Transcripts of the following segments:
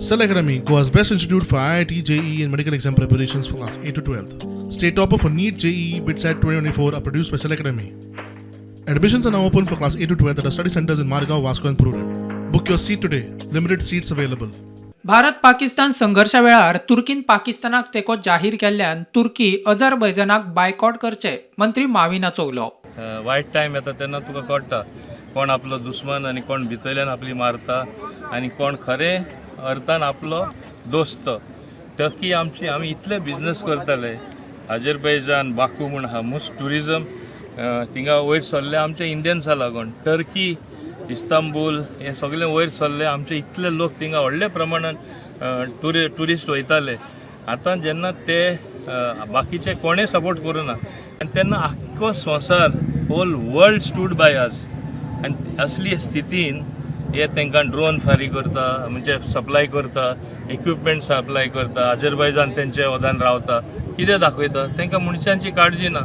Cell Academy, Goa's best institute for IIT, JEE, and medical exam preparations for class 8 to 12. State topper for NEET, JEE, BITSAT 2024 are produced by Cell Academy. Admissions are now open for class 8 to 12 at our study centers in Margao, Vasco, and Prudent. Book your seat today. Limited seats available. Bharat Pakistan संघर्शा वेळार तुर्कीन पाकिस्तानाक तेंको जाहीर केल्ल्यान तुर्की अझरबैजानाक boycott करचे, मंत्री माविनाचो उलो. वायट टायम येता तेन्ना तुका कळटा कोण आपलो दुस्मान आनी कोण भितरल्यान आपली मारता आनी कोण खरें अर्थान आपलो दोस्त. टर्की आमची, आमी इतले बिजनस करताले. अजरबैजान, बाकू म्हूण आहा, मोस्ट ट्युरिजम थिंगा वयर सरले आमचे इंडियन्सा लागून. टर्की, इस्तांबूल हे सगळे वयर सरले आमचे. इतले लोक थिंगा व्हडल्या प्रमाणान ट्युरिस्ट वयताले. आतां जेन्ना ते बाकीचे कोणें सपोर्ट करूना आनी तेन्ना आख्खो संवसार, whole world stood by us. आनी असली स्थितीन हे तांकां ड्रोन फारीक करता, म्हणजे सप्लाय करता, इक्विपमेंट सप्लाय करता. अजरबैजान तेंच्या वदान रावता. कितें दाखयता? तांकां मनशांची काळजी ना,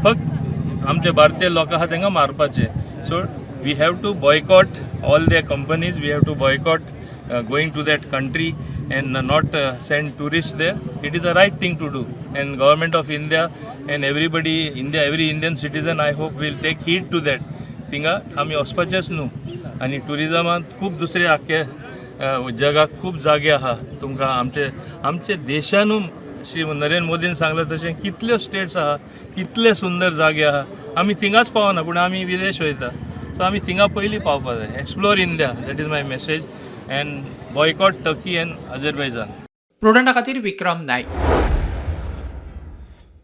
फक्त आमचे भारतीय लोक आहा तांकां मारपाचे. So we have to boycott all their companies. We have to boycott going to that country and not send tourist there. It is the right thing to do, and Government of India and everybody, India, every Indian citizen, I hope, will take heed to that. थिंगा आमी वचपाचेंच न्हू. आनी ट्युरिजमांत खूब दुसरे आख्खे जगाक खूब जागे आहा तुमकां. आमचे आमचे देशानू श्री नरेंद्र मोदीन सांगलें तशें कितल्यो स्टेट्स आहा, कितले सुंदर जागे आहा. आमी थिंगाच पावना, पूण आमी विदेश वयता. सो आमी थिंगा पयलीं पावपा जाय. Explore India, that is my message, and boycott Turkey and Azerbaijan. प्रुडंटा खातीर विक्रम नायक.